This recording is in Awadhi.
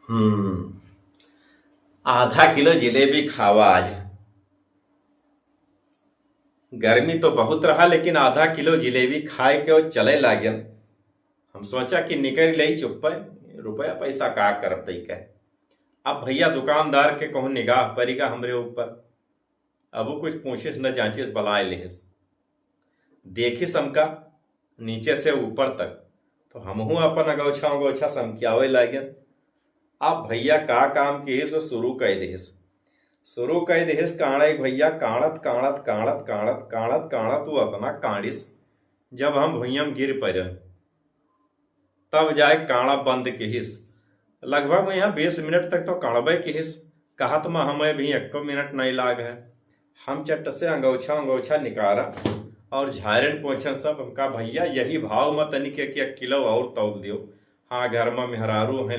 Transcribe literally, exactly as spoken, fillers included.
हम्म, आधा किलो जिलेबी खावा आज। गर्मी तो बहुत रहा, लेकिन आधा किलो जिलेबी खाए के और चले लागेन। हम सोचा कि निकल ले चुप्पे, रुपया पैसा का करब तई के। अब भैया दुकानदार के कहूँ निगाह परिगा हमरे ऊपर, अब वो कुछ पूछिस न जाँचिस, बलाए लेहिस। देखिस हमका नीचे से ऊपर तक, तो हमहू अपन अगौछा अगौछा समकियावे लागेन। अब भैया का काम किहिस, शुरू कइ दिहिस। शुरू कइ दिहिस काँड़े भैया, काँड़त, काँड़त, काँड़त, काँड़त, काँड़त, काँड़त, वो अतना काँड़िस, जब हम भुइयाँ में गिर परेन, तब जाए काँड़ा बंद किहिस। लगभग में यहाँ बीस मिनट तक तो काँड़बे किहिस, कहत में हमें भी एको मिनट नहीं लाग है। हम चट्ट से अंगौछा अंगौछा निकारा और झारेन पोछेन सब। हमका भैया यही भाव में तनिक एक, एक किलो और तौल दियो। हाँ, घर में मेहरारू हैं,